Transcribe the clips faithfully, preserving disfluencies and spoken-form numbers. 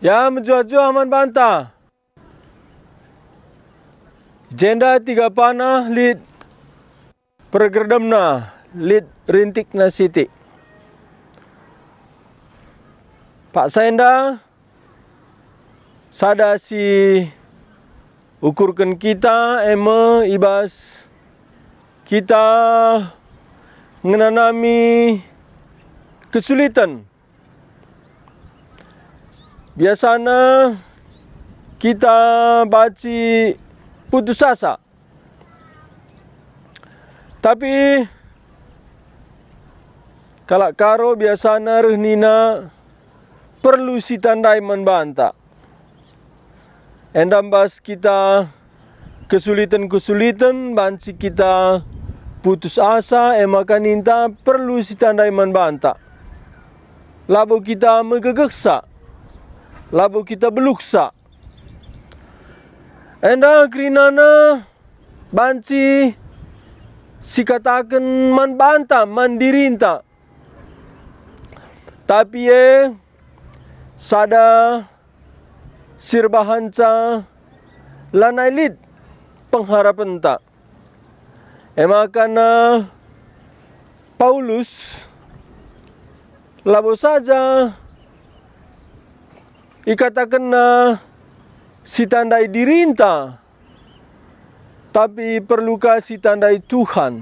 Ya, mejuah-juah man banta. Jenda tiga panah lit pergerdemna, lit rintikna sitik. Paksa enda sada si ukurken kita, e me i bas kita ngenanami kesuliten. Biasana kita banci putus asa. Tapi kalak Karo biasana reh nina perlu sitandai man banta. Enda bas kita kesuliten-kesuliten banci kita putus asa, e maka ninta perlu sitandai man banta. Labo kita megegehsa, labo kita beluhsa. Enda kerinana banci sikataken man banta, man dirinta. Tapi e, sada si erbahanca lanai lit pengharapenta. E maka na Paulus labo saja ikatakenna sitandai dirinta, tapi perlu ka sitandai Tuhan.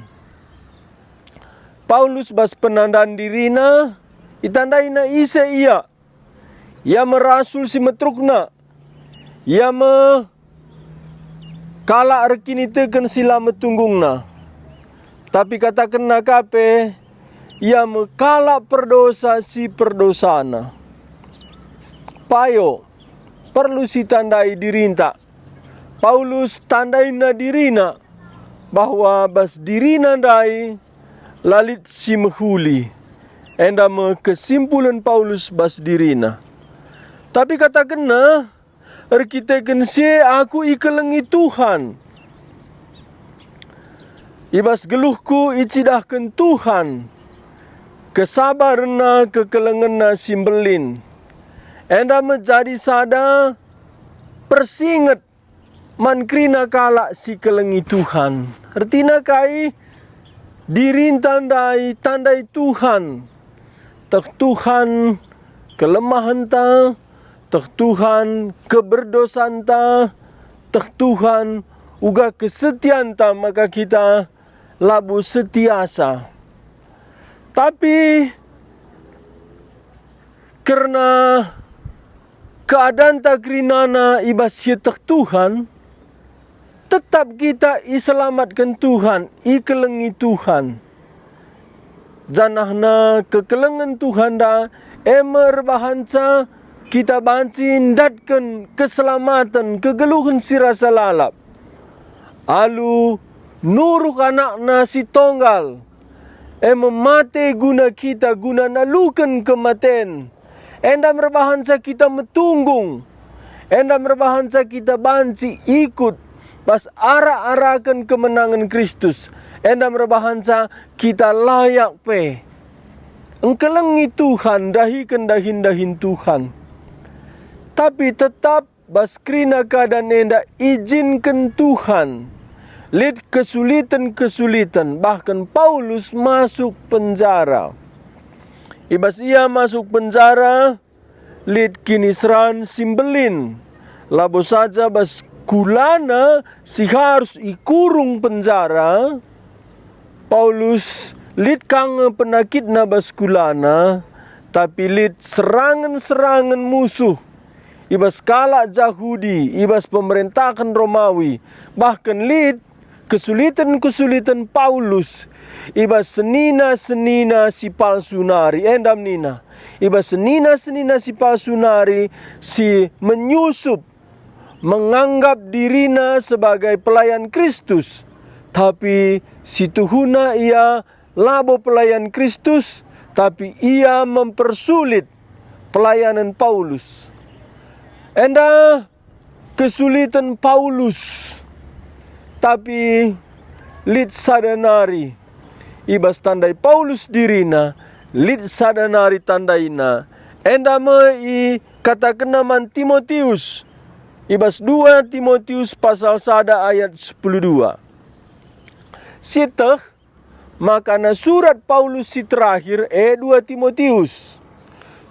Paulus bas penandan dirina itandaina ise ia. Ia me rasul si meterukna. Ia me kalak erkiniteken si la metunggungna. Tapi katakenna ka pe, ia me kalak perdosa si perdosana. Payo, perlu sitandai dirinta. Paulus tandaina dirina bahwa bas dirina ndai la lit si mehuli. Enda me kesimpulen Paulus bas dirina. Tapi katakenna, "Erkiteken si e aku ikelengi Tuhan. I bas geluhku icidahken Tuhan kesabarenNa, kekelengenNa si mbelin." Enda me jadi sada persinget man kerina kalak si kelengi Tuhan. Ertina kai? Dirinta ndai tandai Tuhan. Teh Tuhan kelemahenta, teh Tuhan keberdosanta, teh Tuhan uga kesetianta maka kita labo setiasa. Tapi kerna keadanta kerinana i bas sieteh Tuhan, tetap kita iselamatken Tuhan, ikelengi Tuhan. Janahna kekelengen Tuhan enda e me erbahanca kita banci ndatken keselamaten, kegeluhen si rasa lalap. Alu nuruh AnakNa si tonggal, e me mate guna kita, guna naluken kematen. Enda me erbahanca kita metunggung. Enda me erbahanca kita banci ikut bas arak-araken kemenangen Kristus. Enda me erbahanca kita layak pe engkelengi Tuhan, ndahiken dahin-dahin Tuhan. Tapi tetap bas kerina keadan enda ijinken Tuhan lit kesuliten-kesuliten, bahkan Paulus masuk penjara. I bas ia masuk penjara, lit kiniseran si mbelin. Labo saja bas kulana si harus ikurung penjara, Paulus lit ka nge penakitna bas kulana, tapi lit serangen-serangen musuh i bas kalak Jahudi, i bas pemerentahen Romawi, bahkan lit kesuliten-kesuliten Paulus i bas senina-senina si palsu nari. Enda nina, i bas senina-senina si palsu nari si menyusup menganggap dirina sebagai pelayan Kristus, tapi si tuhuna ia labo pelayan Kristus, tapi ia mempersulit pelayanan Paulus. Enda kesuliten Paulus, tapi lit sada nari i bas tandai Paulus dirina, lit sada nari tandaina, Enda me ikatakenna man Timotius i bas dua Timotius pasal sada ayat sepuluh dua. Sieteh makana surat Paulus si terakhir, e dua Timotius.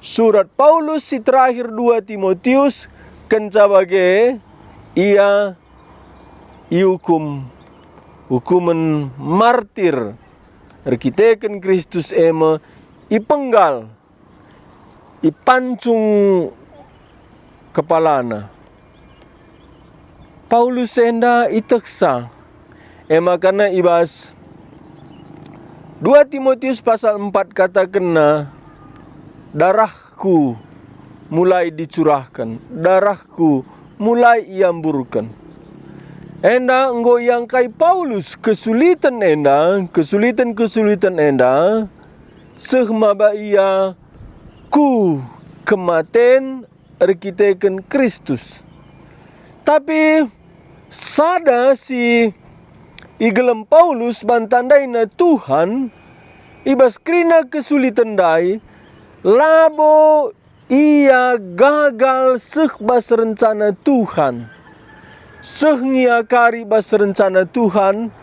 Surat Paulus si terakhir dua Timotius kenca bage ia iukum hukumen martir erkiteken Kristus, e me ipenggal, ipancung kepalana. Paulus enda itehsa, e makana i bas dua Timotius pasal empat katakenna, "Darahku mulai dicurahken, darahku mulai iamburken." Enda enggo iangkai Paulus kesuliten enda, kesuliten-kesuliten enda, seh maba ia ku kematen erkiteken Kristus. Tapi sada si igelem Paulus man tandaina Tuhan, i bas kerina kesuliten ndai, labo ia gagal seh bas rencana Tuhan. Seh nge ia kari bas rencana Tuhan,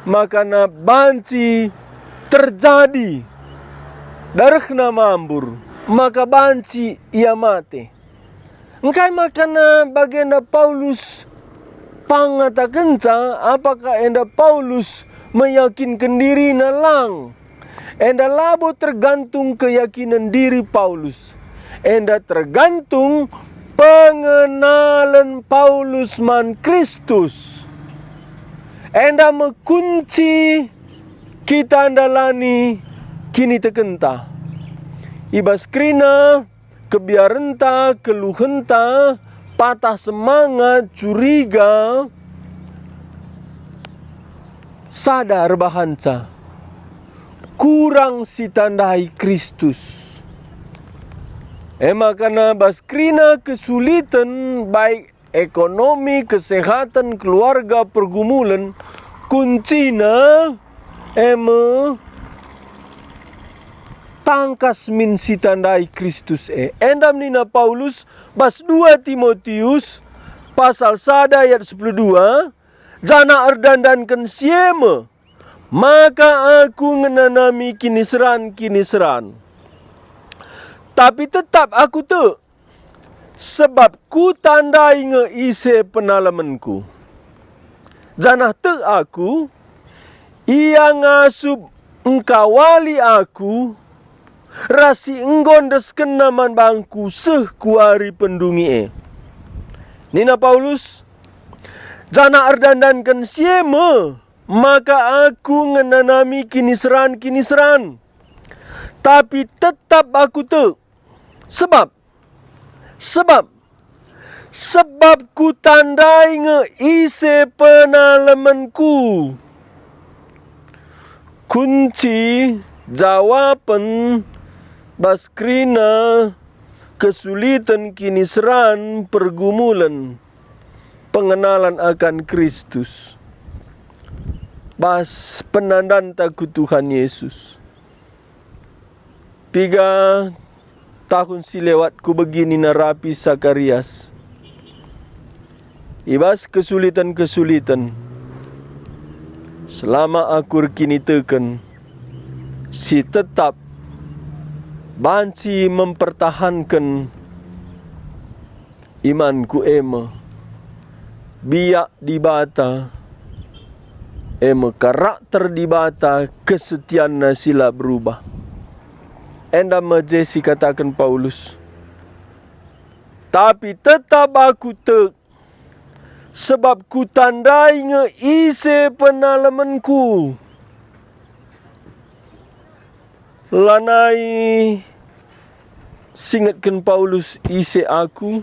makana banci terjadi darehna mambur, maka banci ia mate. Engkai makana bagenda Paulus pangatakenca? Apakah enda Paulus meyakinken dirina? Lang. Enda labo tergantung keyakinen diri Paulus. Enda tergantung pengenalen Paulus man Kristus. Enda me kunci kita ndalani kinitekenta. I bas kerina kebiarenta, keluhenta, patah semangat, curiga, sada erbahanca, kurang sitandai Kristus. E makana bas kerina kesuliten, baik ekonomi, kesehatan, keluarga, pergumulen, kuncina e me tangkas min sitandai Kristus e. Enda nina Paulus bas dua Timotius pasal sada ayat sepuluh dua, "Janah erdandanken si e me, maka aku ngenanami kiniseran-kiniseran. Tapi tetap aku tek, sebab kutandai nge ise penalemenku. Janah tek aku, ia ngasup engkawali aku, ras si enggo endeskenna man bangku seh ku ari pendungi e." Nina Paulus, "Janah erdandanken si e me, maka aku ngenanami kiniseran-kiniseran. Tapi tetap aku tek, sebab, sebab, sebab kutandai nge ise penalemenku." Kunci jawapen bas kerina kesuliten, kiniseran, pergumulen, pengenalan akan Kristus, bas penandanta ku Tuhan Yesus. Piga tahun si lewat kubegi nina rapi Sakarias, i bas kesuliten-kesuliten, selama aku erkiniteken, si tetap banci mempertahanken imanku e me biak Dibata, e me karakter Dibata, kesetianNa si la berubah. Enda me je si kataken Paulus, "Tapi tetap aku tek, sebab kutandai nge ise penalemenku." Lanai singetken Paulus ise aku,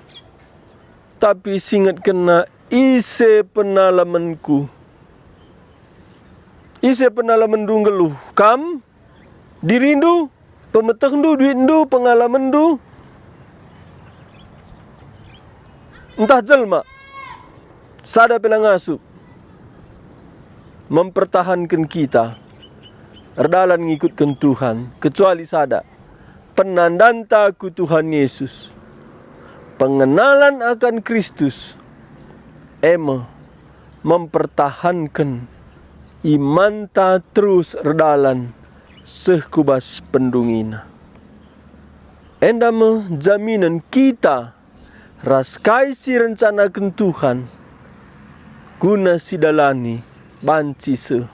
tapi singetkenna ise penalemenku. Ise penalemenndu nggeluh? Kam? Dirindu? Pemetehndu? Duitndu? Pengalamenndu? Ntah jelma? Sada pe la ngasup mempertahanken kita erdalan ngikutken Tuhan, kecuali sada. Penandanta ku Tuhan Yesus, pengenalan akan Kristus, e me mempertahanken imanta terus erdalan seh ku bas pendungina. Enda me jaminen kita ras kai si rencanaken Tuhan guna sidalani banci seh.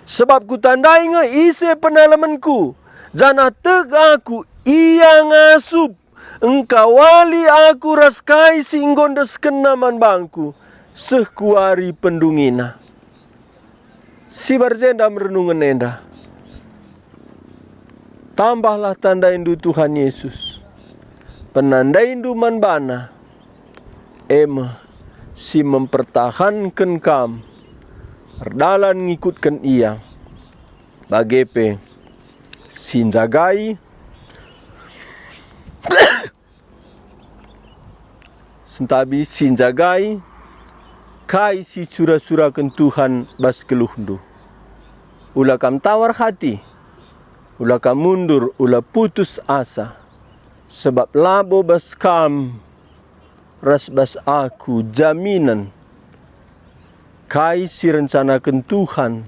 Sebab kutandai nge ise penalemenku, janah tek aku, ia ngasup, engkawali aku ras kai si enggo endeskenna man bangku, seh ku wari pendungina. Si barjenda merenungen enda. Tambahlah tandaindu Tuhan Yesus, penandaindu man baNa, e me si mempertahanken kam erdalan ngikutken Ia, bage pe si njagai, sentabi si njagai kai si sura-suraken Tuhan bas geluhndu. Ula kam tawar hati, ula kam mundur, ula putus asa, sebab labo bas kam ras bas aku jaminen kai si rencanaken Tuhan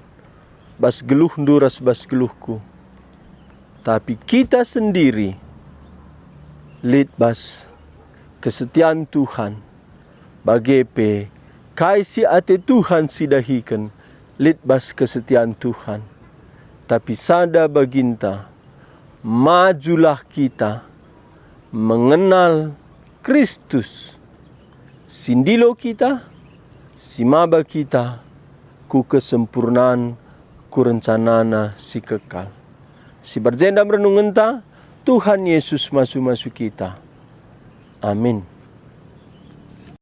bas geluhndu ras bas geluhku. Tapi kita sendiri lit bas kesetian Tuhan, bage pe kai si ate Tuhan sidahiken lit bas kesetian Tuhan. Tapi sada baginta, majulah kita mengenal Kristus, si ndilo kita, si maba kita ku kesempurnan, ku rencanana si kekal. Si barjenda merenungenta, Tuhan Yesus masu-masu kita. Amin.